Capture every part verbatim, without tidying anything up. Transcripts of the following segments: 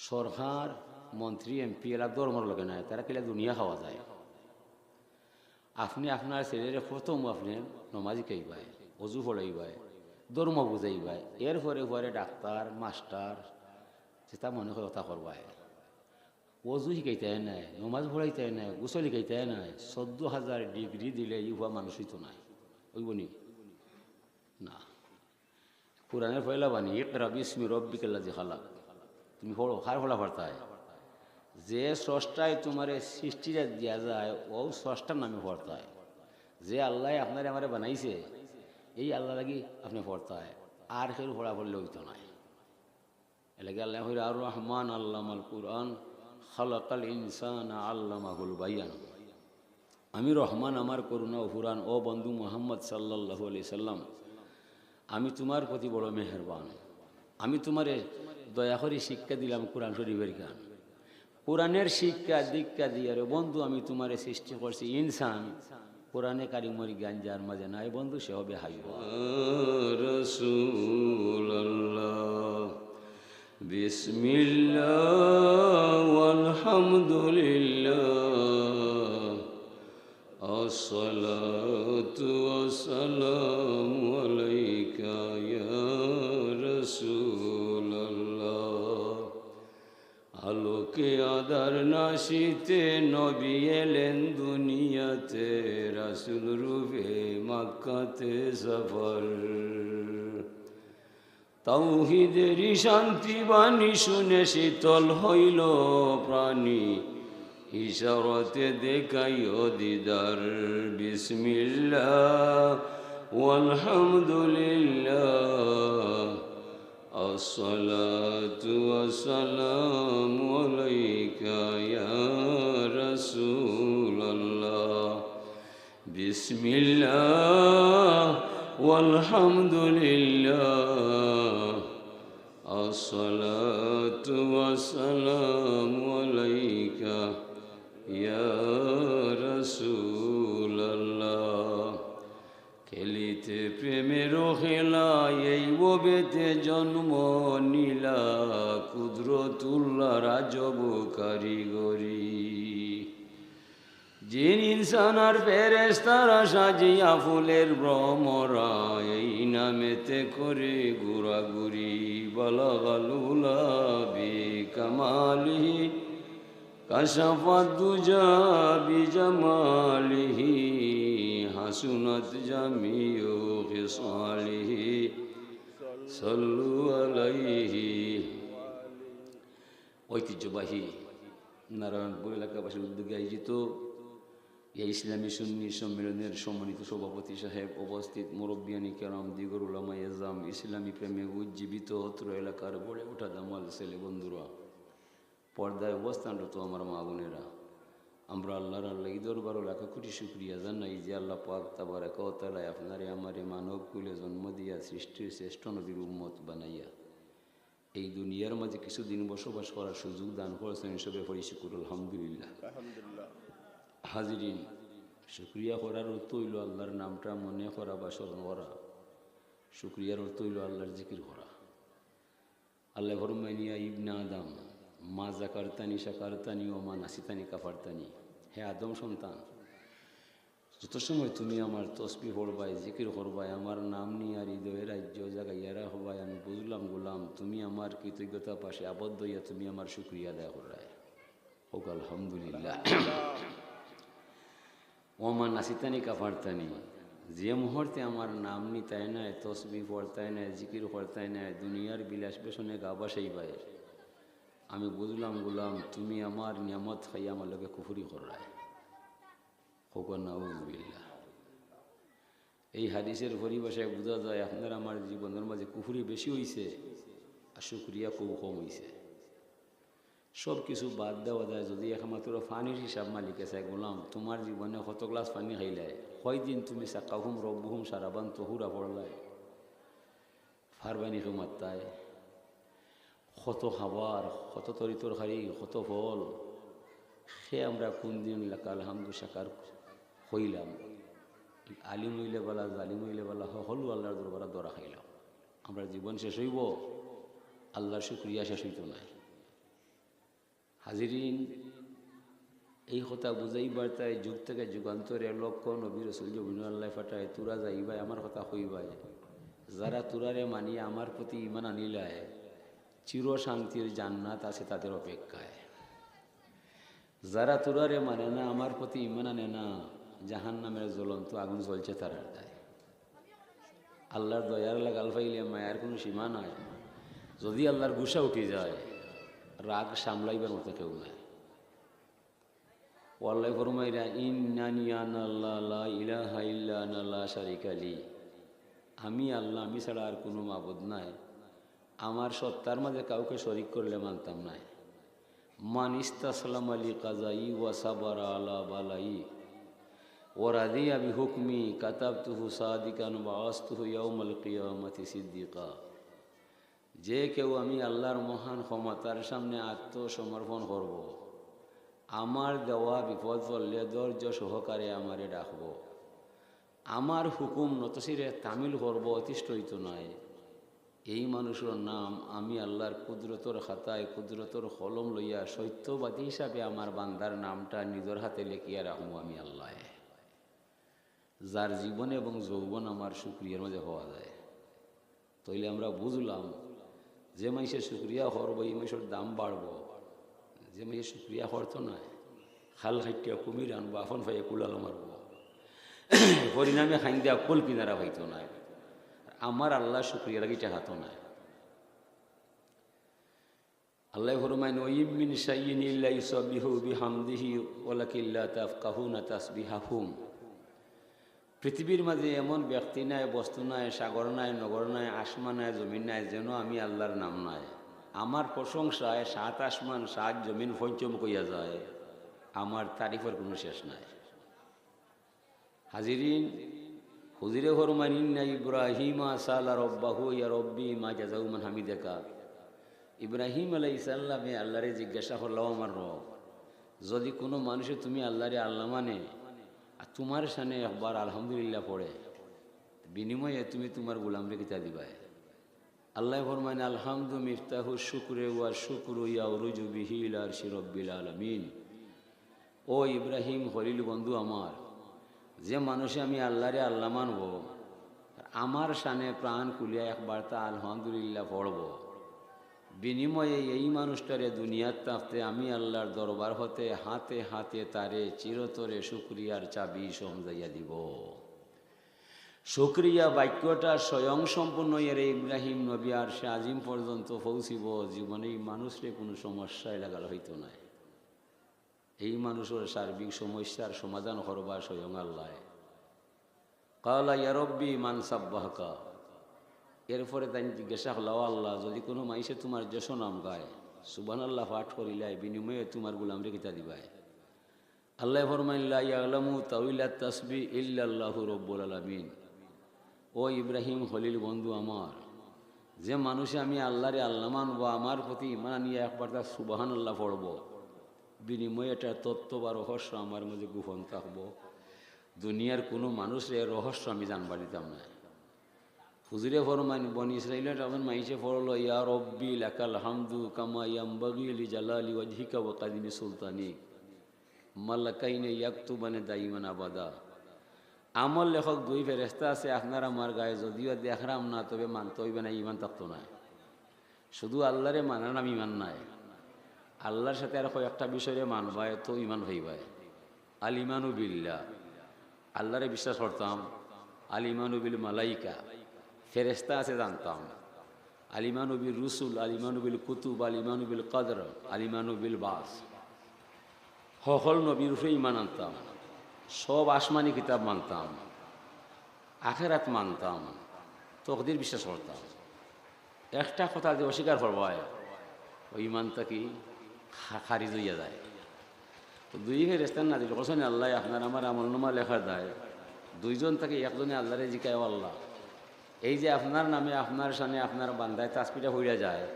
সরকার, মন্ত্রী, এমপি এলা ধর্মর লগে নাই, তারা কিলা দুনিয়া খাওয়া যায়। আপনে আপনার ছেলেরে প্রথম আপনে নমাজ শিখাইবায়, অজু পড়াইবায়, ধর্ম বুঝাইবায়, এরপরে পরে ডাক্তার, মাস্টার, যেটা মনে করে ওটা করবায়। অজু শিখাইতায় নাই, নমাজ পড়াইতায় নাই, গোসল শিখাইতায় নাই, চৌদ্দ হাজার ডিগ্রি দিলে ই হুয়া মানুষ অইতো নায়, অইবো নি? না। কোরআনের পয়লা বাণী, "ইকরা বিসমি রব্বিকাল্লাযী খালাক।" তুমি পড়ো, কার পড়া পড়তায়? যে স্রষ্টায় তোমারে সৃষ্টিটা দিয়া যায়, ও স্রষ্টার নামে পড়তায়। যে আল্লায় আপনারে আমারে বানাইছে, এই আল্লাহ লাগি আপনে পড়তায়, আর কেউ পড়া পড়লে অইতো নায়। এর লাগি আল্লায় কইরা, "আর রহমান আল্লামাল কুরআন, খালাকাল ইনসানা আল্লামাহুল বায়ান।" আমি রহমান, আমার করুণা অফুরান, ও বন্ধু মুহাম্মদ সাল্লাল্লাহু আলাইহি সাল্লাম, আমি তোমার প্রতি বড় মেহেরবান। আমি তোমারে দয়া করি শিক্ষা দিলাম কোরআন শরীফের জ্ঞান। কোরআনের শিক্ষা দীক্ষা দিয়া রে বন্ধু, আমি তোমারে সৃষ্টি করছি ইনসান। কোরআনে কারিমর জ্ঞান যার মাঝে নাই বন্ধু, সে হবে হাইওয়ান। ইয়া রাসূলুল্লাহ, বিসমিল্লাহ, ওয়ালহামদুলিল্লাহ, আসসালাতু ওয়াসসালামু আলাইকা ইয়া রাসূলুল্লাহ। আলোকে আধার নাশিতে নবী এলেন দুনিয়াতে, রাসূল রূপে মক্কাতে সফর। তাওহীদেরই শান্তি বাণী শুনে শীতল হইল প্রাণী, ইশারাতে দেখাইও দিদার। বিসমিল্লাহ, ওয়ালহামদুলিল্লাহ, আসসালাতু ওয়াসসালামু আলাইকা ইয়া রাসূলুল্লাহ। বিসমিল্লাহ, ওয়ালহামদুলিল্লাহ, আসসালাতু ওয়াসসালামু আলাইকা ইয়া রাসূলুল্লাহ। খেলিতে প্রেমের খেলা এই ভবেতে জন্ম নিলা, কুদরতুল্লাহর আজব কারিগরি। জিন ইনসান আর ফেরেশতারা সাজিয়া ফুলের ভ্রমরা, এই নামেতে করে ঘুরাঘুরি। বালাগাল উলা বিকামালিহি, কাশাফাদ দুজা বিজামালিহি, হাসুনাত জামিউ খিসালিহি, সাল্লু আলাইহি। ঐতিহ্যবাহী নারায়ণপুর এলাকাবাসীর উদ্যোগে আয়োজিত এই ইসলামী সুন্নি সম্মেলনের সম্মানিত সভাপতি সাহেব, উপস্থিত মুরব্বিয়ানি কেরাম, দিগর উলামায়ে এজাম, ইসলামী প্রেমে উজ্জীবিত অত্র এলাকার বড়ে উঠা দামাল ছেলে বন্ধুরা, পর্দায় অবস্থানরত আমার মা বোনেরা, আমরা আল্লাহর আল্লাহ এই দরবারো লাখো কোটি শুকরিয়া জানাই যে আল্লাহ পাক তাবারাকা ওয়া তাআলায় আপনারে আমারে মানব কুলে জন্ম দিয়া সৃষ্টির শ্রেষ্ঠ নবীর উম্মত বানাইয়া এই দুনিয়ার মাঝে কিছুদিন বসবাস করার সুযোগ দান করছেন, সবে পড়ি শুকুর আলহামদুলিল্লাহ। আলহামদুলিল্লাহ। হাজিরিন, শুকরিয়া করার অর্থ অইল আল্লাহর নামটা মনে করা বা স্মরণ করা। শুকরিয়ার অর্থ অইল আল্লাহর জিকির করা। আল্লাহ ফরমাইন, "ইয়া ইবনা আদম, মা যাকারতানি শাকারতানি ওয়া মা নাসিতানি কাফারতানি।" হে আদম সন্তান, যত সময় তুমি আমার তসবি পড়বায়, জিকির করবায়, আমার নাম নিয়া হৃদয়ে রাজ্য জাগাইয়া রাখবায়, আমি বুঝলাম গোলাম, তুমি আমার কৃতজ্ঞতা পাশে আবদ্ধ অইয়া তুমি আমার শুকরিয়া আদায় কররায়। হোক আলহামদুলিল্লাহ। ওয়া মা নাসিতানি কাফারতানি, যে মুহূর্তে আমার নাম নিতায় নায়, তসবি পড়তায় নায়, জিকির করতায় নায়, দুনিয়ার বিলাস ব্যসনে গা ভাসাইবায়, আমি বুঝলাম গোলাম, তুমি আমার নিয়ামত খাইয়া আমার লগে কুফরি কররায়। হোক নাউজুবিল্লাহ। এই হাদিসের পরিভাষায় বুঝা যায়, আপনার আমার জীবনের মাঝে কুফরি বেশি অইছে আর শুকরিয়া খুব কম অইছে। সব কিছু বাদ দেওয়া যায়, যদি একমাত্র পানির হিসাব মালিকে চায়, গোলাম, তোমার জীবনে কত গ্লাস পানি খাইলায়, কয়দিন তুমি সাকাহুম রব্বুহুম শারাবান তহুরা পড়লায়, পারবায়নি কেউ মাততায়? কত খাবার, কত তরি তরকারি, কত ফল, হে আমরা কোন দিন লাকাল হামদু শাকার কইলাম? আলিম অইলে বালা, জালিম অইলে বালা, হকলউ আল্লাহর দরবারো ধরা খাইলাম। আমরার জীবন শেষ অইবো, আল্লাহর শুকরিয়া শেষ অইতো নায়। হাজিরিন, এই কথা বুঝাইবার তাই যুগ থেকে যুগান্তরে লক্ষ নবী রসুল জমিন আল্লাহ পাঠায়, তুরা যাইবায়, আমার কথা কইবায়। যারা তুরারে মানি আমার প্রতি ইমান আনিলায়, চির শান্তির জান্নাত আছে তাদের অপেক্ষায়। যারা তুরারে মানে না, আমার প্রতি ইমান আনে না, জাহান্নামের জ্বলন্ত আগুন জ্বলছে তারার দায়। আল্লাহর দয়ার লাগাল পাইলে মায়ার কোনো সীমা নাই। যদি আল্লাহর গুসা উঠি যায়, রাগ সামলাইবার মতো কেউ নাই। ও আল্লাহ ফরমাইরা, "ইন্নানি আনা আল্লাহ, লা ইলাহা ইল্লা আনা, লা শারিকা লি।" আমি আল্লাহ, আমি ছাড়া আর কোনো মাবুদ নাই। আমার সত্তার মাঝে কাউকে শরিক করলে মানতাম নায়। মান ইস্তাসলামা লি কাজাই ওয়া সাবারা আলা বালাই ওয়া রাদিয়া বি হুকমি কাতাবতুহু সাদিকান ওয়া আস্তুহু ইয়াউমাল কিয়ামাতি সিদ্দিকা। যে কেউ আমি আল্লাহর মহান ক্ষমতার সামনে আত্মসমর্পণ করব, আমার দেওয়া বিপদ পড়লে ধৈর্য সহকারে আমারে ডাকব, আমার হুকুম নতশিরে তামিল করব, অতিষ্ঠ হইত নায়, এই মানুষর নাম আমি আল্লাহর কুদরতর খাতায় কুদরতর কলম লইয়া সত্যবাদী হিসাবে আমার বান্দার নামটা নিজর হাতে লেখিয়া রাখমু আমি আল্লাহ। যার জীবন এবং যৌবন আমার শুকরিয়ার মাঝে হওয়া যায়, তাইলে আমরা বুঝলাম যে মাইনষে শুকরিয়া করবো, এই মাইনষর দাম বাড়বো। যে মাইনষে শুকরিয়া করতো নায়, খাল খাটিয়া কুমির আনবো, আফন ফাইয়া কুলালো মারবো, পরিণামে খাইন্দে আকল কিনারা পাইতো নায়। আমার আল্লাহ শুকরিয়া লাগি টেকাতো নায়। আল্লাহ ফরমাইন, "ওয়া ইম মিন শাইইন ইল্লা ইউসাব্বিহু বিহামদিহি ওয়ালাকিন লা তাফকাহুনা তাসবিহাহুম।" পৃথিবীর মাঝে এমন ব্যক্তি নাই, বস্তু নাই, সাগর নাই, নগর নাই, আসমান নাই, জমিন নাই, যেন আমি আল্লাহর নাম নাই। আমার প্রশংসায় সাত আসমান, সাত জমিন পঞ্চমুখ হইয়া যায়, আমার তারিফের কোনো শেষ নাই। হাজিরিন, হুজুরে ফরমাইন, "ইন্না ইব্রাহিমা সালা রব্বাহু ইয়া রব্বি মা জাযাউ মান হামিদাকা।" ইব্রাহিম আলাইহিস সালামে আল্লাহরে জিজ্ঞাসা করলা, "ও আমার রব, যদি কোনো মানুষে তুমি আল্লাহরে আল্লাহ মানে, আর তোমার শানে একবার আলহামদুলিল্লাহ পড়ে, বিনিময়ে তুমি তোমার গোলামরে কিতা দিবায়?" আল্লাহ ফরমাইন, "আলহামদু মিফতাহু শুকরে ওয়া শুকরু ইয়াউরুজু বিহি ইলা আরশি রব্বিল আলামিন।" ও ইব্রাহিম খলিল বন্ধু আমার, যে মানুষে আমি আল্লাহরে আল্লাহ মানবো, আমার শানে প্রাণ খুলিয়া একবার তা আলহামদুলিল্লাহ পড়বো, বিনিময়ে এই মানুষটারে দুনিয়াত থাকতে আমি আল্লাহর দরবার হতে হাতে হাতে তারে চিরতরে শুকরিয়ার চাবি সমঝাইয়া দিব। শুকরিয়া বাক্যটা স্বয়ং সম্পূর্ণ এরে ইব্রাহিম নবী আরশে আজিম পর্যন্ত পৌঁছিব, জীবনে এই মানুষরে কোনো সমস্যায় লাগাল হইতো নায়। এই মানুষর সার্বিক সমস্যার সমাধান করবা স্বয়ং আল্লাহ। "কালা ইয়া রব্বি মান সাব্বাহকা।" এরপরে তাইন জিজ্ঞাসা করলা, "ও আল্লাহ, যদি কোনো মাইনষে তোমার যশ নাম গায়, সুবহানাল্লাহ পাঠ করিলায়, বিনিময়ে তোমার গোলামরে কিতা দিবায়?" আল্লাহ ফরমাইন, "লা ইয়ালামু তাউইলা তাসবি ইল্লাল্লাহু রব্বুল আলামিন।" ও ইব্রাহিম খলিল বন্ধু আমার, যে মানুষে আমি আল্লাহরে আল্লাহ মানবো, আমার প্রতি ইমান আনিয়া একবার তার সুবহানাল্লাহ পড়বো, বিনিময়ে এটার তত্ত্ব বা রহস্য আমার মাঝে গোপন থাকবো। দুনিয়ার কোনো মানুষরে রহস্য আমি জানবার দিতাম না। হুজুরে ফরমাইন, বনি ইসরাইলর একজন মাইনষে পড়লো, "ইয়া রব্বি লাকাল হামদু কামা ইয়ামবাগি লিজালালি ওয়াজহিকা ওয়া কাদিমি সুলতানিক।" মালাকাইনে ইয়াকতুবানে দাইমান আবাদা। আমল লেখক দুই ফেরেস্তা আছে আপনার আমার গায়ে, যদিও দেখরাম না, তবে মানতে হইবে না, ইমান থাকতো না। শুধু আল্লাহরে মানার নাম ইমান নাই, আল্লাহর সাথে আর কয়েকটা বিষয়ে মানবায় তো ইমান হইবায়। আল ইমানু বিল্লাহ, আল্লাহরে বিশ্বাস করতাম। আল ইমানু বিল মালাইকা, ফেরেস্তা আছে জানতাম। আল ইমানু বিল রুসুল, আল ইমানু বিল কুতুব, আল ইমানু বিল কদর, আল ইমানু বিল বাস। সকল নবীর উপরে ইমান আনতাম, সব আসমানি কিতাব মানতাম, আখেরাত মানতাম, তকদির বিশ্বাস করতাম। একটা কথা যে অস্বীকার করবায়, ওই ইমান থাকি খা-, খারিজ হইয়া যায়। তো দুই ফেরেস্তা নাজিল করছেন আল্লাহ, আপনার আমার আমলনামা লেখার দায়। দুইজন থাকি একজনে আল্লাহরে জিকায়, "ও আল্লাহ, এই যে আপনার নামে, আপনার শানে, আপনার বান্দায় তাসবিটা পড়িয়া যায়,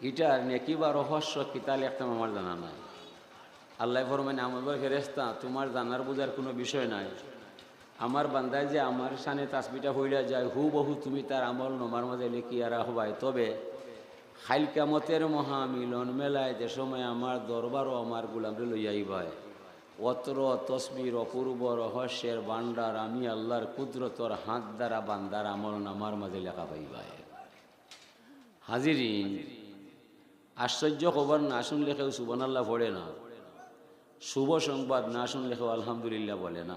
ইটার নেকি বা রহস্য কিতা লেখতাম আমার জানা নাই।" আল্লাহ ফরমাইন, "আমলর ফেরেস্তা, তোমার জানার বুঝার কোনো বিষয় নাই। আমার বান্দায় যে আমার শানে তাসবিটা পড়িয়া যায়, হুবহু তুমি তার আমলনামার মাঝে লেখিয়া রাখবায়। তবে কাইল কিয়ামতর মহামিলন মেলায় যে সময় আমার দরবারো আমার গোলামরে লইয়া আইবায়, অত্র তসবির অপূর্ব রহস্যের ভান্ডার আমি আল্লাহর কুদরতর হাত দ্বারা বান্দার আমল নামার মাঝে লেখা পাইবায়। হাজিরিন, আশ্চর্য খবর, না শুনলে কেউ সুবহানাল্লাহ পড়ে না। শুভ সংবাদ, না শুনলে কেউ আলহামদুলিল্লাহ বলে না।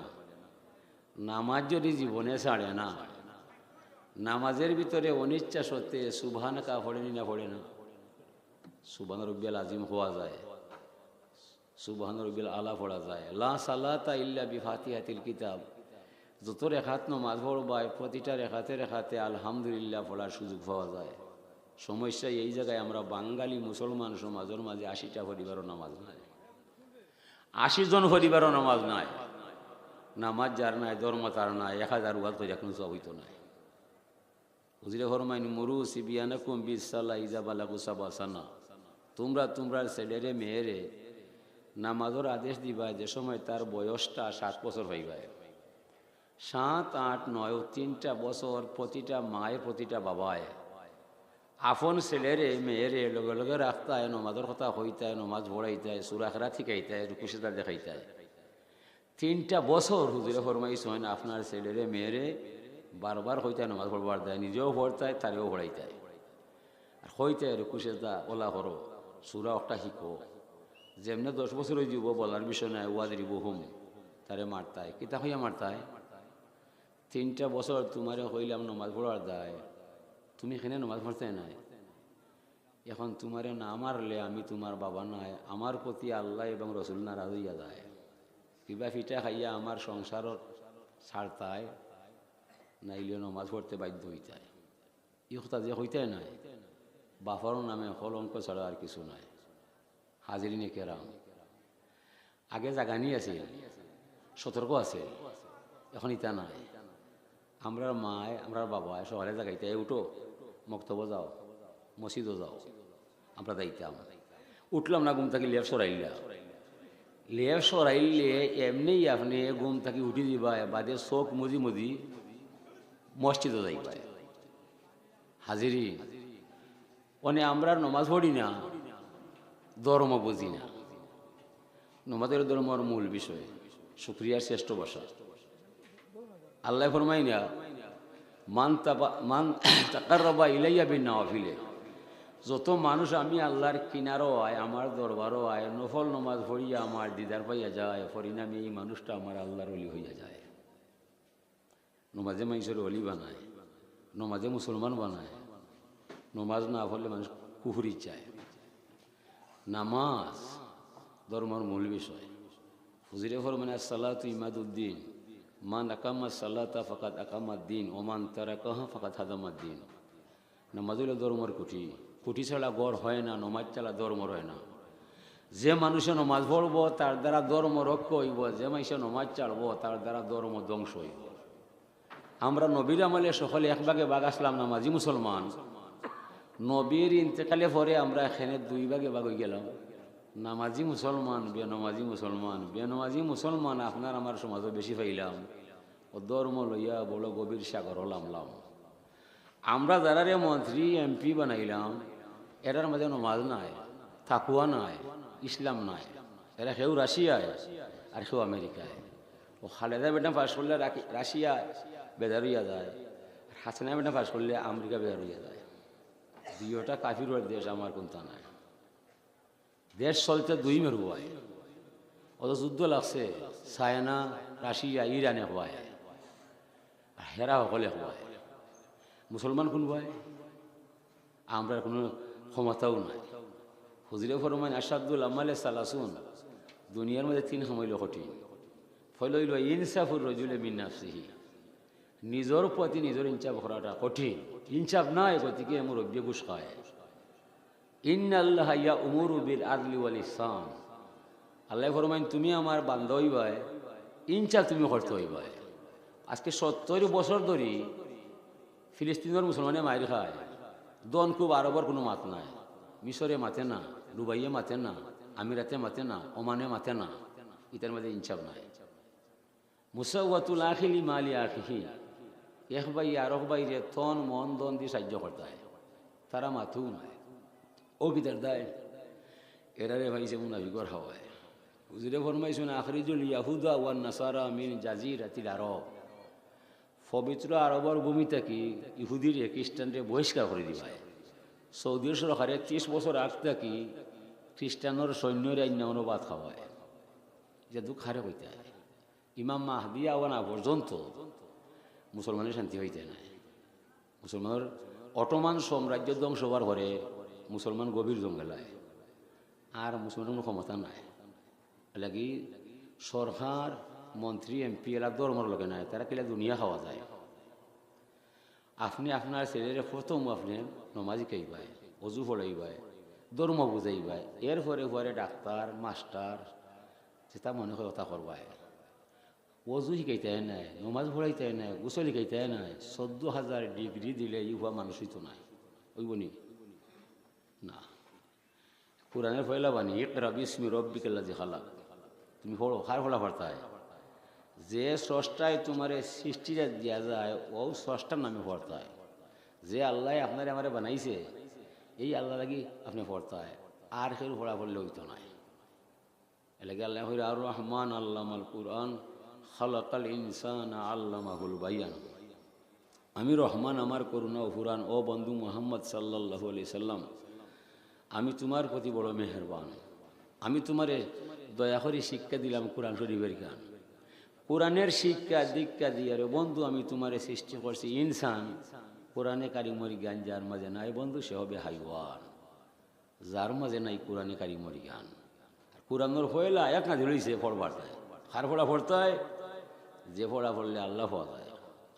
নামাজ যদি জীবনে ছাড়ে না, নামাজের ভিতরে অনিচ্ছা সত্ত্বে সুবহানাকা পড়েনি না পড়ে না? সুবহান রব্বিয়াল আজিম হওয়া যায়, সুবহান রব্বিয়াল আলা পড়া যায়, লা সালাতা ইল্লা বিফাতিহাতিল কিতাব। যত রেখাত নামাজ পড়বায়, প্রতিটা রেখাতে রেখাতে আলহামদুলিল্লাহ পড়ার সুযোগ পাওয়া যায়। সমস্যা এই জায়গায়, আমরা বাঙালি মুসলমান সমাজের মাঝে আশিটা পরিবারও নামাজ নাই, আশি জন পরিবারও নামাজ নাই। নামাজ যার নাই, ধর্ম তার নাই, এক হাজার ওয়াজ করে কোনো সব হইতো নাই। হুজুরে ফরমাইন, "মুরু সিবিয়ানাকুম বিসসালা ইজা বালাগু সাবা সানা।" তোমরা তোমরার ছেলেরে মেয়েরে নামাজর আদেশ দিবায় যে সময় তার বয়সটা সাত বছর হইবায়। সাত, আট, নয়, তিনটা বছর প্রতিটা মায়ে, প্রতিটা বাবায় আপন ছেলেরে মেয়েরে লগে লগে রাখতায়, নমাজর কথা কইতায়, নমাজ পড়াইতায়, সুরা খেরা শিখাইতায়, রুকু সেজদা দেখাইতায়। তিনটা বছর হুজুরে ফরমাইছইন, আপনার ছেলেরে মেয়েরে বারবার কইতায় নমাজ পড়বার দায়, নিজেও পড়তায়, তারেও পড়াইতায়। আর কইতায় রুকু সেজদা ওলা করো, সুরা একটা শিখো। যেমনে দশ বছর হয়ে যাব, বলার বিষয় নাই, ওয়াজ রিবু হুম, তারে মারতায়। কিতা কইয়া মারতায়? তিনটা বছর তোমারে কইলাম নমাজ পড়ার দায়, তুমি কেনে নমাজ পড়তে নাই? এখন তোমারে না মারলে আমি তোমার বাবা নাই, আমার প্রতি আল্লাহ এবং রসুল নারাজ হইয়া যায়। কিবা ফিটা খাইয়া আমার সংসার ছাড়তায়, নাইলে নমাজ পড়তে বাধ্য হইতায়। ই কথা যে কইতায় নাই, বাপর নামে কলঙ্ক ছাড়া আর কিছু নাই। হাজিরিনে কেরাম, আগে জাগানি আছিল, সতর্ক আছিল, এখন ইতা নাই। আমরার মায়, আমরার বাবায় সকালে জাগাইতা, "এ উঠো, মক্তবো যাও, মসজিদো যাও।" আমরা যাইতাম, উঠলাম না ঘুম থাকি, লেপ সরাইলা। লেপ সরাইলে এমনেই আপনে ঘুম থাকি উঠি দিবায়, বাদে চোখ মুজি মুজি মসজিদো যাইবায়। হাজিরিন, অনে আমরা নমাজ পড়ি না, ধর্ম বুঝি না। নমাজ হইল ধর্মর মূল বিষয়, শুকরিয়ার শ্রেষ্ঠ ভাষা। আল্লায় ফরমাইন না, "মান তাবা-, মান তাকাররাবা ইলাইয়া বিন নওয়াফিলে।" যত মানুষ আমি আল্লাহর কিনারো আয়, আমার দরবারো আয়, নফল নমাজ পড়িয়া আমার দিদার পাইয়া যায়, পরিণামে এই মানুষটা আমার আল্লাহর ওলি হইয়া যায়। নমাজে মানুষরে ওলি বানায়, নমাজে মুসলমান বানায়। নমাজ না পড়লে মানুষ কুফরিত যায়। নামাজ ধর্মর মূল বিষয়। হুজুরে ফরমাইন, "আসসালাতু ইমাদুদ্দিন, মান আকামা সালাতা ফাকাদ আকামাদ্দিন, ওমান তারাকাহা ফাকাদ হাদামাদ্দিন।" নামাজ হইল ধর্মর খুঁটি। খুঁটি ছাড়া ঘর হয় না, নমাজ ছাড়া ধর্ম রয় না। যে মানুষে নমাজ পড়বো, তার দ্বারা ধর্ম রক্ষা হইব। যে মানুষে নমাজ ছাড়বো, তার দ্বারা ধর্ম ধ্বংস হইব। আমরা নবীর আমলে সকলে এক ভাগে ভাগ আসলাম, নামাজি মুসলমান। নবীর ইন্তেকালে পরে আমরা এখানে দুই ভাগে ভাগ হয়ে গেলাম, নামাজি মুসলমান, বেনমাজি মুসলমান। বেনমাজি মুসলমান আপনার আমার সমাজে বেশি পাইলাম, ও ধর্ম লইয়া বড় গভীর সাগরো লামলাম। আমরা যারারে মন্ত্রী, এমপি বানাইলাম, এরার মাঝে নমাজ নাই, তাকুয়া নাই, ইসলাম নাই। এরা কেউ রাশিয়ায় আর কেউ আমেরিকায়। ও খালেদা ম্যাডাম পাশ করলে রাকি-, রাশিয়া বেজার হইয়া যায়, আর হাসিনা ম্যাডাম পাশ করলে আমেরিকা বেজার হইয়া যায়। দুইটা কাফিরর দেশ, আমার কুন্তা নাই। দেশ চলতে দুই মেরু ভাই। অত যুদ্ধ লাগছে, চায়না, রাশিয়া, ইরানে হওয়ায়। আর হেরা হকলে হওয়ায়। মুসলমান কোন ভাই? আমরা কোনো ক্ষমতাও নাই। হুজুরে ফরমাইন, "আশাদ্দুল আমালে সালাসুন।" দুনিয়ার মধ্যে তিন সময় হইল কঠিন। ফলে হইল ইনসাফুর রজুলে মিন নাফসিহি। নিজর প্রতি নিজর ইনসাফ করাটা কঠিন। ইনসাফ নাই, গতিকে মুরব্বী ঘুষ খায়। ইন্নাল্লাহা ইয়া'মুরু বিল আদলি ওয়াল ইহসান। আল্লায় ফরমাইন, "তুমি আমার বান্দা হইবায়, ইনসাফ তুমি করতে হইবায়।" আজকে সত্তর বছর ধরি ফিলিস্তিনর মুসলমানে মাইর খায়, ধন খুব, আরবর কোনো মাত নাই, মিশরে মাতে না, দুবাইয়ে মাতে না, আমিরাতে মাতে না, ওমানে মাতে না, ইতার মাঝে ইনসাফ নাই। মুসাওয়াতুল আখি লি মালি আখিহি, এক ভাই আরক ভাইরে তন মন ধন দি সাহায্য করতায়, তারা মাতউ নায়। ও কিতার দায়? এরারে পাইছে মুনাফিকর হাওয়ায়। হুজুরে ফরমাইছইন, "আখরিজুল ইয়াহুদা ওয়ান নাসারা মিন জাজিরাতিল আরব।" পবিত্র আরবর ভূমি থাকি ইহুদিরে, খ্রিস্টানরে বহিষ্কার করি দিবায়। সৌদির সরকারে ত্রিশ বছর আগ থাকি খ্রিস্টানর সৈন্যরে আইন্না অনো ভাত খাওয়ায়। ইতা দুঃখ কারে কইতায়। ইমাম মাহদি আওয়া না পর্যন্ত মুসলমানর শান্তি অইতায় নায়। মুসলমানর, অটোমান সাম্রাজ্য ধ্বংস অওয়ার পরে মুসলমান গভীর জঙ্গলায়। আর মুসলমানর কুনু ক্ষমতা নাই। এরলাগি সরকার, মন্ত্রী, এমপি এলা ধর্মর লগে নাই, তারা কিলা দুনিয়া খাওয়া যায়। আপনে আপনার ছেলেরে প্রথম আপনে নমাজ শিখাইবায়, অজু পড়াইবায়, ধর্ম বুঝাইবায়, এরপরে পরে ডাক্তার, মাস্টার, যেতা মনে কয় অতা করবায়। অজু শিখাইতায় নায়, নমাজ পড়াইতায় নায়, গোসল শিখাইতায় নায়, চৌদ্দ হাজার ডিগ্রি দিলে ই পুয়া মানুষ অইতো নায়, অইবো নি? না। কোরআনর পয়লা বাণী, "ইকরা বিসমি রব্বিকাল্লাযী খালাক।" তুমি পড়ো, কার পড়া পড়তায়? যে স্রষ্টায় তুমারে সৃষ্টিটা দিয়া যায়, অউ স্রষ্টার নামে পড়তায়। যে আল্লায় আপনারে আমারে বানাইছে, এই আল্লার লাগি আপনে পড়তায়। আর কেউর পড়া পড়লে অইতো নায়। এরলাগি আল্লায় কইরা, "আর রহমান আল্লামাল কুরআন, খালাকাল ইনসানা আল্লামাহুল বায়ান।" আমি রহমান, আমার করুণা অফুরান, ও বন্ধু মুহাম্মদ সাল্লাল্লাহু আলাইহি সাল্লাম, আমি তুমার প্রতি বড় মেহেরবান। আমি তুমারে দয়া করি শিক্ষা দিলাম কোরআন শরীফর জ্ঞান। কোরআনর শিক্ষা দীক্ষা দিয়া রে বন্ধু, আমি তুমারে সৃষ্টি করছি ইনসান। কোরআনে কারিমর জ্ঞান যার মাঝে নাই বন্ধু, সে হবে হাইওয়ান। যার মাঝে নাই কোরআনে কারিমর জ্ঞান। আর কোরআনর পয়লা আয়াত নাজিল অইছে পড়বার দায়। কার পড়া পড়তায়? যে পড়া পড়লে আল্লা পাওয়া যায়।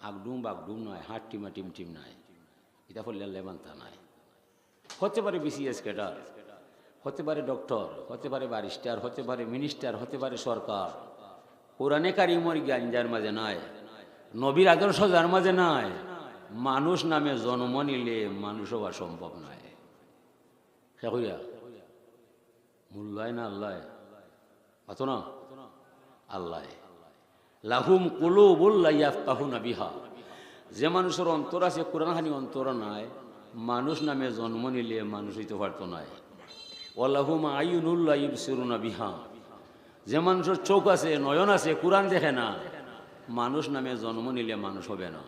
আগডুম বাগডুম নায়, হাত টিমা টিম টিম নায়। ইতা পড়লে আল্লায় মানতা নায়। হতে পারে বিসিএস ক্যাডার, হতে পারে ডক্টর, হতে পারে ব্যারিস্টার, হতে পারে মিনিস্টার, হতে পারে সরকার। কোরআনে কারিমর জ্ঞান যার মাঝে নাই, নবীর আদর্শ যার মাঝে নাই, মানুষ নামে জন্ম নিলে মানুষ হওয়া সম্ভব নয়। কে কইরা? মুল্লায় না আল্লায়? মাতো না? আল্লায়। "লাহুম কুলুবুল লা ইয়াফকাহুনা বিহা।" যে মানুষর অন্তর আছে, কোরআন খানি অন্তর নাই, মানুষ নামে জন্ম নিলে মানুষ অইতো পারতো নায়। "ওয়া লাহুম আয়ুনুল লা ইউবসিরুনা বিহা।" যে মানুষর চোখ আছে, নয়ন আছে, কোরআন দেখে না, মানুষ নামে জন্ম নিলে মানুষ হবে না।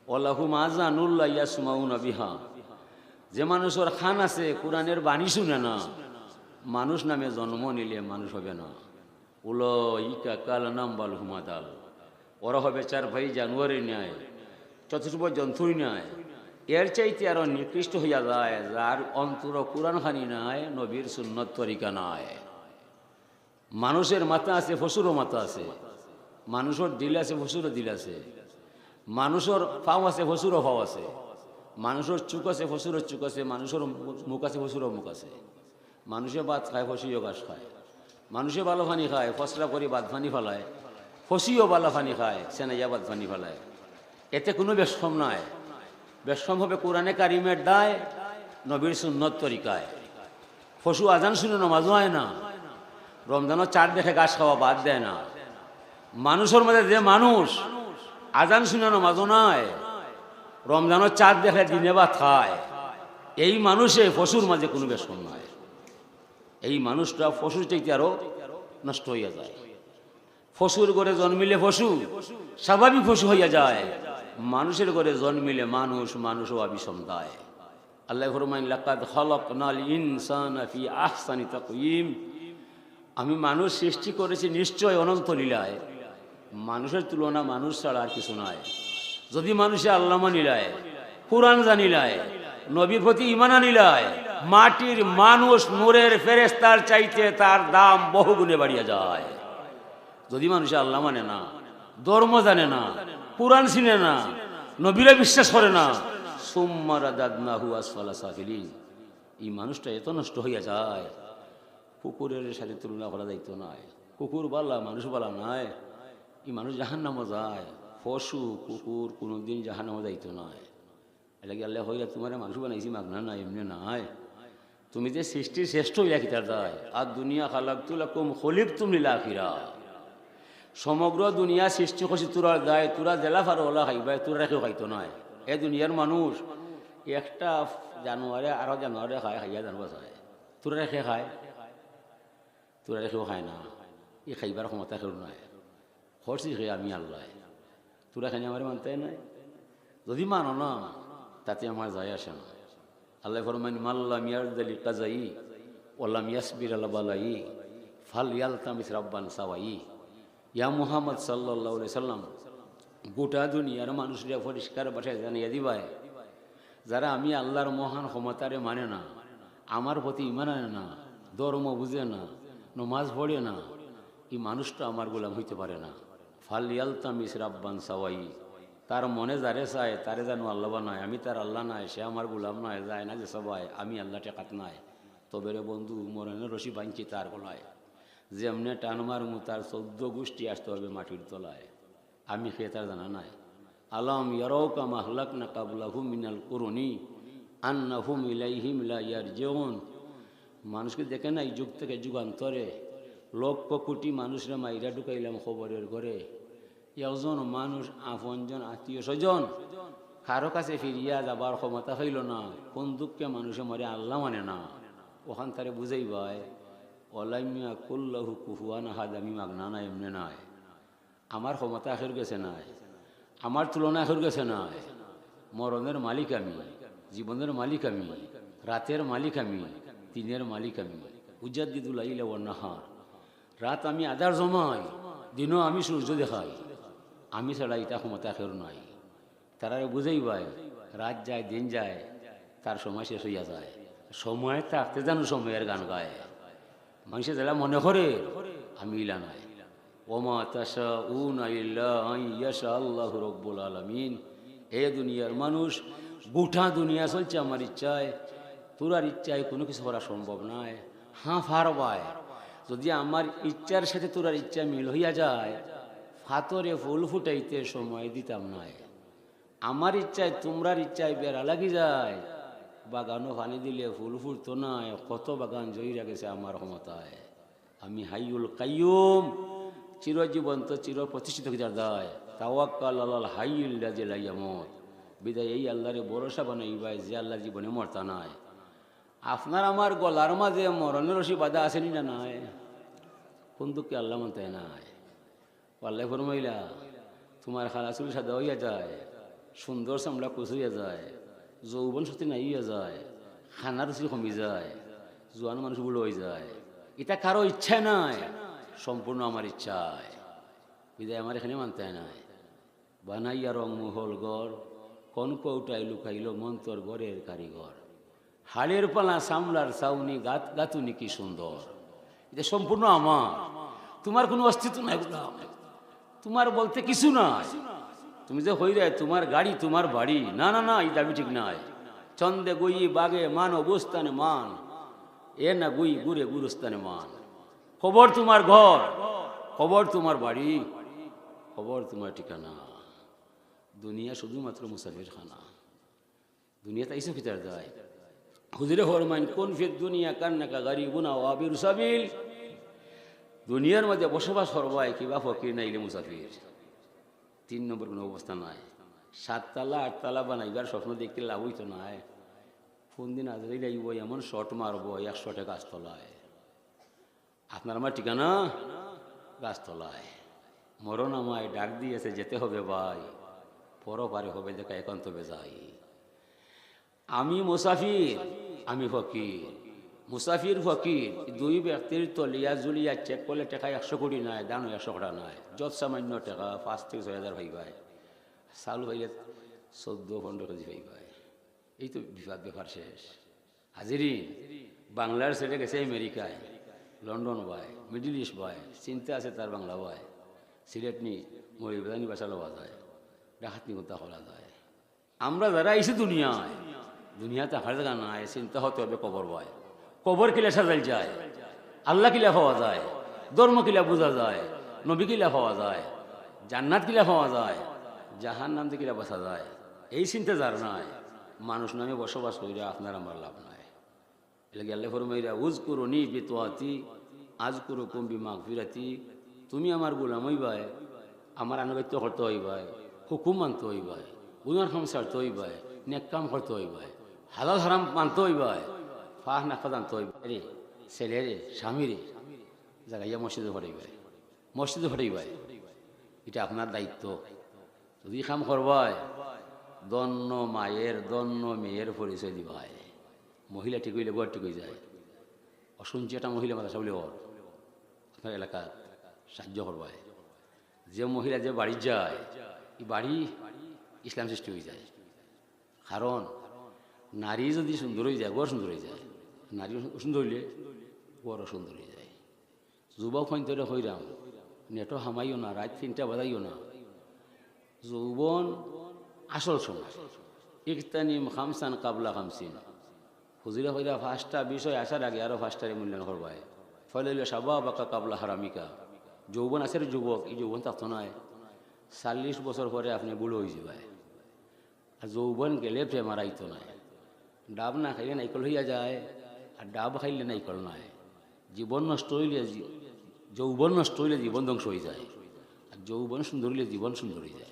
"ওয়া লাহুম আযানুল লা ইয়াসমাউনা বিহা।" যে মানুষর কান আছে, কোরআনর বাণী শুনে না, মানুষ নামে জন্ম নিলে মানুষ হবে না। "উলাইকা কাল আনআম বাল হুম আদাল।" ওরা হবে চারপাই জানোয়ারের ন্যায়, চতুষ্পদ জন্তুর ন্যায়। এর চাইতে আরো নিকৃষ্ট হইয়া যায় যার অন্তর কোরআন খানি নাই, নবীর সুন্নত তরিকা নাই। মানুষর মাথা আছে, পশুরও মাথা আছে। মানুষর দিল আছে, পশুরও দিল আছে। মানুষর পাও আছে, পশুরও পাও আছে। মানুষর চোখ আছে, পশুরও চোখ আছে। মানুষর মু-, মুখ আছে, পশুরও মুখ আছে। মানুষে ভাত খায়, পশুও ঘাস খায়। মানুষে ভালা পানি খায়, পশরা করি বাদ পানি ফালায়। পশুও ভালা পানি খায়, সেনাইয়া বাদ পানি ফালায়। এতে কুনু বেশকম নাই। বেশকম হবে কোরআনে কারিমের দায়, নবীর সুন্নত তরিকায়। পশু আজান শুনে নমাজও আয় না, রমজানর চাঁদ দেখে ঘাস খাওয়া বাদ দেয় না। মানুষর মাঝে যে মানুষ আজান শুনে নমাজও নায়, রমজানর চাঁদ দেখে দিনে ভাত খায়, এই মানুষে পশুর মাঝে কুনু বেশকম নাই। এই মানুষটা পশুর চাইতে আরো নষ্ট হইয়া যায়। পশুর ঘরে জন্মিলে পশু, স্বাভাবিক পশু হইয়া যায়। মানুষর ঘরে জন্মিলে মানুষ, মানুষ হওয়া বিষম দায়। আল্লায় ফরমাইন, "লাকাদ খালাকনাল ইনসানা ফি আহসানি তাকওয়িম।" আমি মানুষ সৃষ্টি করেছি নিশ্চয় অনন্ত লীলায়। মানুষর তুলনা মানুষ ছাড়া আর কিছু নাই। যদি মানুষে আল্লা মানিলায়, কোরআন জানিলায়, নবীর প্রতি ঈমান আনিলায়, মাটির মানুষ নূরের ফেরেশতার চাইতে তার দাম বহু গুণে বাড়িয়া যায়। যদি মানুষে আল্লা মানে না, ধর্ম জানে না, কোরআন চিনে না, নবীরে বিশ্বাস করে না, সুম্মা রাদাদনাহু আসফালা সাফিলিন, এই মানুষটা এত নষ্ট হইয়া যায়, কুকুরের সাথে তুলনা করা যাইতো নায়। কুকুর বালা, মানুষ বালা নায়। এই মানুষ জাহান্নামো যায়। পশু, কুকুর কুনুদিন জাহান্নামো যাইতো নায়। এরলাগি আল্লায় কইরা, "তুমারে মানুষ বানাইছি মাগনা নায়, এমনে নায়। তুমি যে সৃষ্টির শ্রেষ্ঠ অইলা কিতার দায়? আদ দুনিয়া খালাকতু লাকুম খুলিকতুম লিল আখিরা।" সমগ্র দুনিয়া সৃষ্টি করছি তুরার দায়, তুরা যেলা পারো অলা খাইবায়, তুরারে কেউ খাইতো নায়। এ দুনিয়ার মানুষ, একটা জানোয়ারে আরো জানোয়ারে খায়, খাইয়া জান বাচায়। তোরারে কে খায়? তোরারে কেউ খায় না। ই খাইবার ক্ষমতা কেউর নাই। করছি কে? আমি আল্লায়। তোরা কেনে আমারে মানতায় নায়? যদি মানো না, তাতে আমার যায় আসে না। আল্লায় ফরমাইন, "মাল্লাম ইয়ারদা লিকাজাই ওয়ালাম ইয়াসবির আলা বালাই ফালইয়ালতামিস রাব্বান সাওয়াই।" ইয়া মুহাম্মদ সাল্লাল্লাহু আলাইহি সাল্লাম, গোটা দুনিয়ার মানুষরে পরিষ্কার ভাষায় জানাইয়া দিবায়, যারা আমি আল্লাহর মহান ক্ষমতারে মানে না, আমার প্রতি ঈমান আনে না, ধর্ম বুঝে না, নমাজ পড়ে না, ই মানুষটা আমার গোলাম হইতে পারে না। ফালইয়ালতামিস রাব্বান সাওয়াই, তার মনে যারে চায়, তারে জানো আল্লাহ বানায়। আমি তার আল্লাহ নায়, সে আমার গোলাম নায়, যায় না যে সবাই, আমি আল্লাহ ঠেকাত নায়। তবে রে বন্ধু, মরণের রশি বানছি তার গলায়। যেমনে টান মারমু, তার চৌদ্দ গুষ্টি আসতে হবে মাটির তলায়। আমি কে তার জানা নাই? আলাম ইয়ারাও কাম আহলাকনা কাবলাহুম মিনাল কুরুনি আন্নাহুম ইলাইহিম লা ইয়ারজিউন। মানুষকে দেখে না, এই যুগ থেকে যুগান্তরে লক্ষ কোটি মানুষরে মাইরা ঢুকাইলাম কবরের ঘরে। একজন মানুষ, আপনজন, আত্মীয় স্বজন, কারো কাছে ফিরিয়া যাবার ক্ষমতা হইল না। কোন দুঃখে মানুষে মরে? আল্লাহ মানে না। ওখান তারে বুঝাইবায়, "ওয়ালাম ইয়াকুল্লাহু কুফুয়ান আহাদ", আমি মাগনা না, এমনে নাই। আমার ক্ষমতা আখের গেছে নাই, আমার তুলনা আখের গেছে নাই। মরণের মালিক আমি, জীবনের মালিক আমি, রাতের মালিক আমি, দিনের মালিক আমি। উজাদ্দিদুল লাইলা ওয়ান নাহার, রাত আমি আধার জমাই, দিনও আমি সূর্য দেখাই। আমি ছাড়া ইতা ক্ষমতা আখের নাই। তারারে বুঝাইবায়, রাত যায়, দিন যায়, তার সময় শেষ হইয়া যায়। সময় থাকতে জানো সময়ের গান গায়। মানুষে যারা মনে করে, আমি ইলা নাই। ওমা তাশাউনা ইল্লা আন ইয়াশা আল্লাহু রব্বুল আলামিন। এ দুনিয়ার মানুষ, গোটা দুনিয়া চলছে আমার ইচ্ছায়, তোরার ইচ্ছায় কোনো কিছু করা সম্ভব নয়। হ্যাঁ, পারবায়, যদি আমার ইচ্ছার সাথে তোরার ইচ্ছা মিল হইয়া যায়, ফাতরে ফুল ফুটাইতে সময় দিতাম নায়। আমার ইচ্ছায়, তোমরার ইচ্ছায় বেড়া লাগি যায়, বাগানো পানি দিলে ফুল ফুটতো নায়, কত বাগান জইরা গেছে আমার ক্ষমতায়। আমি হাইয়ুল কাইয়ুম, চিরজীবন্ত, চির প্রতিষ্ঠিত কিতার দায়। তাওয়াক্কাল আলাল হাইয়িল্লাযী লা ইয়ামুত। বিদায় এই আল্লাহরে ভরসা বানাইবায়, যে আল্লাহ জীবনে মরতা নায়। আপনার আমার গলার মাঝে মরণের রশি বাঁধা আছে নি না নাই? কোন দুঃখে আল্লাহ মানতায় নায়? আল্লায় ফরমাইলা, তোমার কালা চুল সাদা হইয়া যায়, সুন্দর চামড়া কুচ হইয়া যায়, যৌবন শক্তি নাই হইয়া যায়, খানার রুচি কমি যায়, জোয়ান মানুষ বুড়ো হয়ে যায়। ইতা কারো ইচ্ছায় নায়, সম্পূর্ণ আমার ইচ্ছায়। বিদায় আমার এখানে মানতায় নায়। বানাইয়া রং মহল ঘর, কোন কৌটায় লুকাইল মন্তর ঘরের কারিগর। হাড়ের পালা, চামড়ার ছাউনি, গাত-, গাঁথুনি কি সুন্দর। এটা সম্পূর্ণ আমার, তোমার কোনো অস্তিত্ব নাই গোলাম। তোমার বলতে কিছু নাই। তুমি যে হইরে তোমার গাড়ি, তোমার বাড়ি, না, না, না, এই দাবি ঠিক নাই। চন্দে গুই বাগে মান অবস্থানে মান, এ না গুই গুরে গুরুস্থানে মান। কবর তোমার ঘর, কবর তোমার বাড়ি, কবর তোমার ঠিকানা। দুনিয়া শুধুমাত্র মুসাফিরখানা। দুনিয়াত আইছো কিতার দায়? হুজুরে ফরমাইন, "কুন ফিদ দুনিয়া কান্নাকা গারিবুন আও আবিরু সাবিল।" দুনিয়ার মাঝে বসবাস করবায় কিবা ফকির নাইলে মুসাফির। তিন নম্বর কোনো অবস্থা নাই। সাততলা, আটতলা বানাইবার স্বপ্ন দেখতে লাভ হইতো নায়। কোন দিন আজরাইল আইব, এমন শট মারবো, এক শটে গাছ তলায়। আপনার আমার ঠিকানা গাছতলায়। মরণ আমায় ডাক দিয়েছে, যেতে হবে ভাই, পরপারে হবে দেখা, এখন তবে যাই। আমি মুসাফির, আমি ফকির। মুসাফির ফকির, দুই ব্যক্তির তলিয়া জুলিয়া চেক করলে টেকা একশো কোটি নাই, দানও একশো কোটি নাই, যত সামান্য টেকা পাঁচ থেকে ছয় হাজার পাইবায়, চাউল পাইলে চোদ্দ পনেরো কেজি পাইবায়। এই তো বিপদ, ব্যাপার শেষ। হাজিরিন, বাংলার ছেলে গেছে আমেরিকায়, লন্ডন বায়, মিডল ইস্ট বায়, চিন্তা আছে তার বাংলা বায়, সিলেট নি, মৌলভীবাজার নি বাসা লওয়া যায়, ডাকাত নি কুন্তা করা যায়। আমরা যারা আইছি দুনিয়ায়, দুনিয়াত থাকার জাগা নাই, চিন্তা হতে হবে কবর বায়। কবর কিলা সাজাইল যায়, আল্লাহ কিলা পাওয়া যায়, ধর্ম কিলা বুঝা যায়, নবী কিলা পাওয়া যায়, জান্নাত কিলা পাওয়া যায়, জাহান্নাম থাকি কিলা বাঁচা যায়, এই চিন্তা যার নাই, মানুষ নামে বসবাস করিয়া আপনার আমার লাভ নাই। এর লাগি আল্লায় ফরমাইরা, "উযকুরুনি বিতাআতি আযকুরুকুম বিমাগফিরাতি।" তুমি আমার গোলাম হইবায়, আমার আনুগত্য করতে হইবায়, হুকুম মানতে হইবায়, গুনার কাম ছাড়তে হইবায়, নেক কাম করতে হইবায়। হালাল হারাম মানতে অইবায়, ফাঁস না ফাঁস জানতে অইবায়। রে, ছেলে রে, স্বামী রে, জাগাইয়া মসজিদো পড়াইবায়, মসজিদো পড়াইবায়। ইটা আপনার দায়িত্ব। যুদি কাম করবায়, ধন্য মায়ের, ধন্য মেয়ের পরিচয় দিবায়। মহিলা ঠিক অইলে ঘর ঠিক অইযায়। অশুনছি একটা মহিলা মাদ্রাসা বুলে অর, আপনার এলাকাত সাহায্য করবায়। যে মহিলা যে বাড়িত যায়, ই বাড়ি ইসলাম সৃষ্টি অইযায়। কারণ নারী যুদি সুন্দর অইযায়, ঘর সুন্দর অইযায়। নারী সুন্দর অইলে ঘরও সুন্দর অইযায়। যুবক অকলরে কইরাম, নেটো হামাইও না, রাইত তিনটা বাজাইও না। যৌবন আসল সময়। ইগতানিম খামসান কাবলা খামসিন। হুজুরে কইরা পাঁচটা বিষয় আসার আগে আরো পাঁচটারে মূল্যায়ন করবায়। ফলে অইলো শাবাবাকা কাবলা হারামিকা। যৌবন আছে রে যুবক, ই যৌবন থাকতো নায়। চল্লিশ বছর পরে আপনে বুড়া অইযিবায়। আর যৌবন গেলে প্রেম আর আইতো নায়। ডাব না খাইলে নাইকল অইয়া যায়, আর ডাব খাইলে নাইকল নায়। জীবন নষ্ট অইলে জি-, যৌবন নষ্ট অইলে জীবন ধ্বংস অইযায়, আর যৌবন সুন্দর অইলে জীবন সুন্দর অইযায়।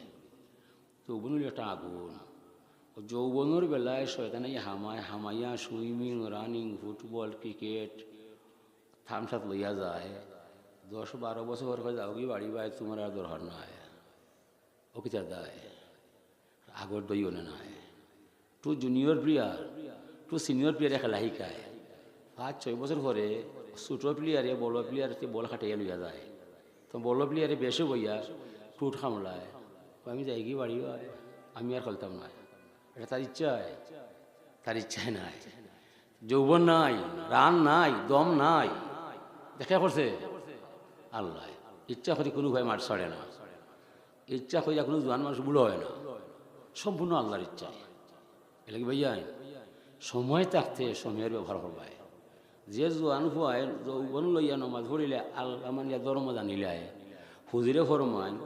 যৌবন অইলো একটা আগুন। ও যৌবনর বেলায় শয়তানে হামায়, হামাইয়া swimming, running, football, cricket, Thums Up লইয়া যায়। দশ বারো বছর পরে কয়, "যাওগি বাড়ি বায়, তুমার আর দরকার নাই।" ও কিতা দায়? আগর দই অনে নায়। To junior player, to senior প্লেয়ারে খেলা শিকায়। পাঁচ ছয় বছর পরে ছোট প্লেয়ারে বড় প্লেয়ারতে বল খাটাইয়া লইয়া যায়। তো বড় প্লেয়ারে বেশে বইয়া টুট কামড়ায়। কয়, "আমি যাইগি বাড়ি বায়, আমি আর খেলতাম নায়।" ইটা তার ইচ্ছায়? তার ইচ্ছায় নায়। যৌবন নাই, রান নাই, দম নাই। ইটা কে করছে? আল্লায়। ইচ্ছা করি কুনু ভাই মাঠ ছাড়ে না। ইচ্ছা করিয়া কুনু জোয়ান মানুষ বুড়া অয় না, সম্পূর্ণ আল্লার ইচ্ছায়। এরলাগি ভাইয়াইন, সময় থাকতে সময়র ব্যবহার করবায়। যে জোয়ান পুয়ায় যৌবন লইয়া নমাজ পড়িলে, আল্লা মানিয়া ধর্ম জানিলায়, হুজুরে ফরমাইন,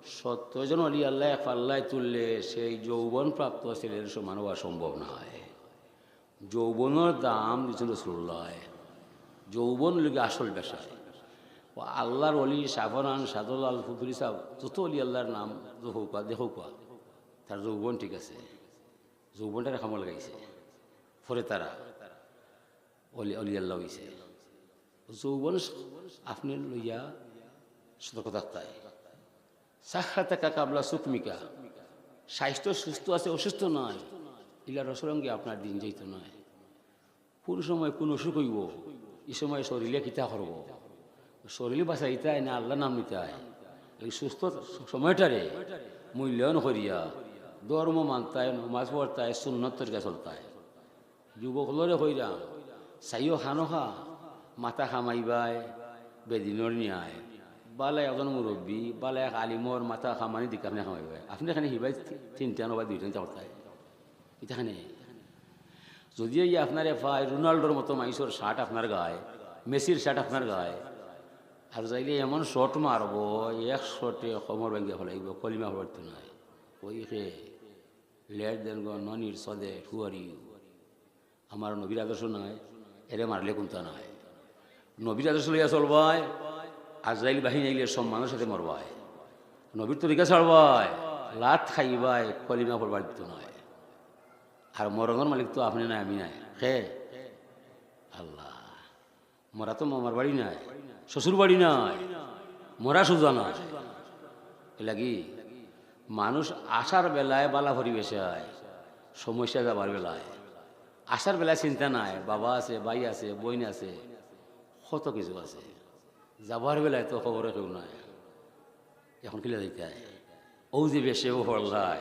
সত্তর জন অলি আল্লায় এক পাল্লায় তুললে সেই যৌবন প্রাপ্ত ছেলের সমান অওয়া সম্ভব নায়। যৌবনর দাম দিছইন রাসুলুল্লায়। যৌবন অইলো গি আসল বেশায়। ও আল্লার অলি, শাহপরান, শাহজালাল, ফুদুরি সাব, যত অলি আল্লার নাম দেখউক্কা, দেখউক্কা, তার যৌবন ঠিক আছে, যৌবনটারে কামো লাগাইছে। পরে তারা অলি, অলি আল্লা অইছে। যৌবন আপনে লইয়া সতর্ক থাকতায়। সাহহাতাকা কাবলা সুকমিকা, স্বাস্থ্য সুস্থ আছে, অসুস্থ নায়, ইলা রসরঙ্গে আপনার দিন যাইতো নায়। কুন সময় কুন অসুখ অইবো, ই সময় শরীলে কিতা করবো, শরীল বাঁচাইতায় না আল্লার নাম নিতায়। এই সুস্থ সময়টারে মূল্যায়ন করিয়া ধর্ম মানতায়, নমাজ পড়তায়, সুন্নত তরিকা চলতায়। যুবক অকলরে কইরাম, চাইও খানোখা, মাথা কামাইবায়, বেদিনর নিয়ায়। বালা একজন মুরব্বি, বালা এক আলিমর মাথা কামানি দিকে আপনে কামাইবায়। আপনে কেনে হিবায় তিনটা নবা দুইটা চিন্তা করতায়। ইটা কেনে? যুদি ইয়া আপনারে পায়, রোনাল্ডোর মতো মাইনষর শার্ট আপনার গায়, মেসির শার্ট আপনার গায়, আর যাইলে এমন শট মারবো, এক শটে কমর ভাঙ্গিয়া ফালাইবো, কলিমা পড়তো নায়। ওই কে, let them go, no need, so that, who are you? আমার নবীর আদর্শ নায়, এরে মারলে কুন্তা নায়। নবীর আদর্শ লইয়া চলবায়, আজরাইল বাহিনী আইলে সম্মানর সাথে মরবায়। নবীর তরিকা ছাড়বায়, লাত খাইবায়, কলিমা পড়বার দিতো নায়। আর মরণর মালিক তো আপনে নায়, আমি নায়। কে? আল্লা। মরা তো মামার বাড়ি নায়, শ্বশুর বাড়ি নায়, মরা সুজা নায়। এরলাগি মানুষ আসার বেলায় বালা পরিবেশে আয়, সমস্যা যাবার বেলায়। আসার বেলায় চিন্তা নাই, বাবা আছে, ভাই আছে, বইন আছে, কত কিছু আছে। যাবার বেলায় তো খবরে কেউ নাই। এখন কিলা যাইতায়? অউ যে বেশে পড়লায়,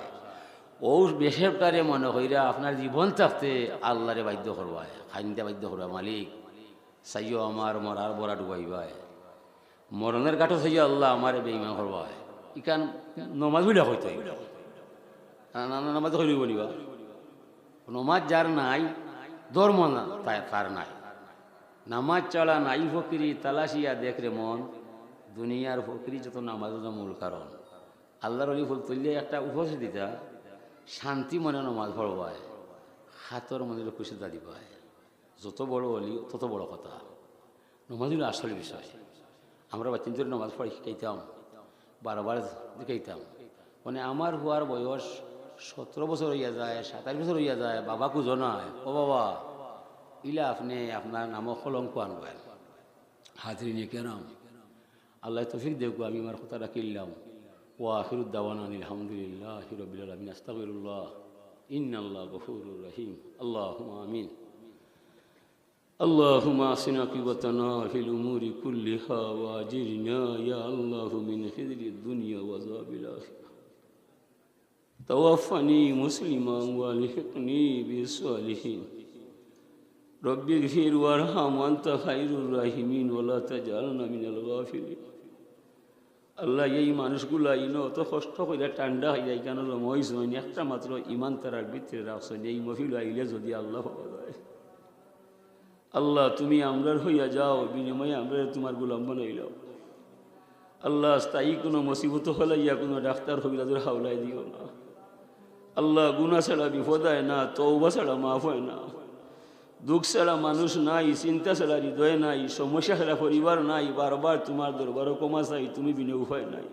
অউ বেশেটারে মনে কইরা আপনার জীবন থাকতে আল্লারে বাধ্য করবায়, কাইন্দা বাধ্য করবায়, "মালিক, চাইও আমার মরার বড়া ডুবাইবায়, মরণের ঘাটো চাইও আল্লা আমারে বেইমান করবায়।" ইখান নমাজ পড়িয়া কইতো অইবো। না, না, না, নমাজ কইলে অইবো নি বা? নমাজ যার নাই, ধর্ম না, তা-, তার নাই। নামাজ ছাড়া নাই ফকিরি, তালাশিয়া দেখ রে মন, দুনিয়ার ফকিরি যত নামাজ রোজা মূল কারণ। আল্লার অলি ফুল তুললে একটা উপদেশ দিতা, শান্তি মনে নমাজ পড়বায়, হাতর মনে খুশি দাঁড়িবায়। যত বড় অলি, তত বড় কথা। নমাজ অইলো আসল বিষয়। আমরা বাচ্চাইন্তরে নমাজ পড়াই শিখাইতাম, বারবার শিখাইতাম। মানে, আমার পুয়ার বয়স সতেরো বছর অইয়া যায়, সাতাইশ বছর অইয়া যায়, বাবা খুঁজো নায়। ও বাবা, ইলা আপনে আপনার নামো কলঙ্ক আনবায়। হাজিরিনে কেরাম, আল্লায় তৌফিক দেউক্কা, আমি আমার কথাটা কিনলাম। ওয়া আখিরু দাওয়ানা আনিল হামদুলিল্লাহি রাব্বিল আলামিন। আস্তাগফিরুল্লাহ। ইন্নাল্লাহ গফুরুর রহিম। আল্লাহুম্মা আমিন। اللهم أحسن عاقبتنا في الأمور كلها وأجرنا يا الله من خزي الدنيا وعذاب الآخرة. توفني مسلما وألحقني بالصالحين. رب اغفر وارحم وأنت خير الراحمين ولا تجعلنا من الغافلين. আল্লাহ, এই মানুষগুলা ইনো অত কষ্ট কইরা ঠান্ডা অইয়া ইখানো জমা অইছইন, একটা মাত্র ইমান তারার ভিতরে রাখছইন। এই মহফিল আইলে যদি আল্লাহ পাওয়া যায়, আল্লাহ, তুমি আমরার হইয়া যাও, বিনিময়ে আমরারে তুমার গোলাম বানাইলাও। আল্লাহ, স্থায়ী কুনু মুসিবত হলাইয়া কুনু ডাক্তার কবিরাজর হাওলায় দিও না। আল্লাহ, গুনা ছাড়া বিপদ অয় না, তওবা ছাড়া মাফ অয় না। দুঃখ ছাড়া মানুষ নাই, চিন্তা ছাড়া হৃদয় নাই, সমস্যা ছাড়া পরিবার নাই। বারবার তুমার দরবারো ক্ষমা চাই, তুমি বিনে উপায় নাই।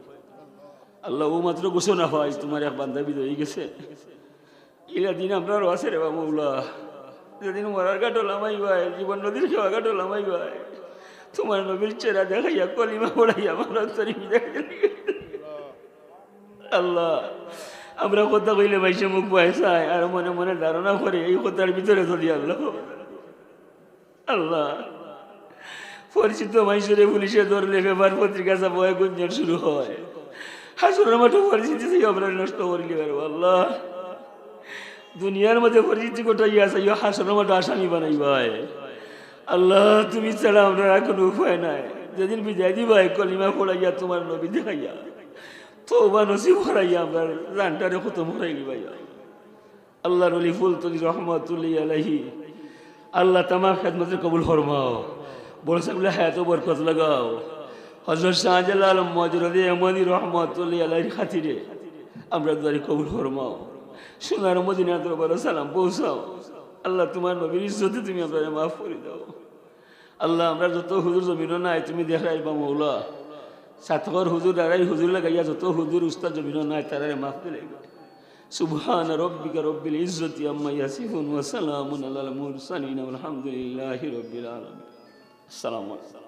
আল্লাহ, অউ মাত্র ঘোষণা পাই, তুমার এক বান্দা বিদায় অইগেছে। ইলা দিন আমরারও আছে রে বা মৌলা। যেদিন মরার ঘাটো লামাইবায়, জীবন নদীর খেওয়া ঘাটো লামাইবায়, তুমার নবীর চেহারা দেখাইয়া কলিমা পড়াইয়া আমার অন্তরে বিদায় দিলি। আল্লাহ, আমরা কথা কইলে মাইনষে মুখ বায় চায়, আর মনে মনে ধারণা করে এই কথার ভিতরে যদি আল্লাহ, আল্লাহ, পরিচিত মাইনষরে পুলিশে ধরলে পেপার পত্রিকা ছাপায় গুঞ্জন শুরু হয়। হাসরের মাঠে পরিচিতি চাইও আমরারে নষ্ট করিলিবায় রে আল্লাহ। দুনিয়ার মাঝে পরিচিতি ঘটাইয়া চাইও হাসরের মাঠে আসামি বানাইবায়। আল্লাহ, তুমি ছাড়া আমরার আর কুনু উপায় নাই। যেদিন বিদায় দিবায়, কলিমা পড়াইয়া তুমার নবী দেখাইয়া, তওবা নসিব করাইয়া আমরার জানটারে খতম করাইলিবায়। আল্লাহর ওলি ফুলতলি রহমতুল্লাহি আলাইহি, আল্লাহ তামাম খেদমতরে কবুল ফরমাও, বড় ছাহেবর হায়াতো বরকত লাগাও। হযরত শাহজালাল মুহাজির ইয়ামানি রহমতুল্লাহি আলাইহির খাতিরে আমরার দোয়ারে কবুল ফরমাও। সোনার মদিনার দরবারো সালাম পৌঁছাও। আল্লাহ, তুমার নবীর ইজ্জতে তুমি আমরারে মাফ করি দাও। আল্লাহ, আমরার যত হুজুর জমিনো নাই, তুমি দেখাইবা মৌলা। সাতকর হুজুর, আড়াই হুজুর লাগাইয়া যত হুজুর উস্তাদ জমিনো নাই, তারারে মাফ দিলাইবা। سبحان ربك رب العزة عما يصفون وسلام على المرسلين والحمد لله رب العالمين. السلام عليكم.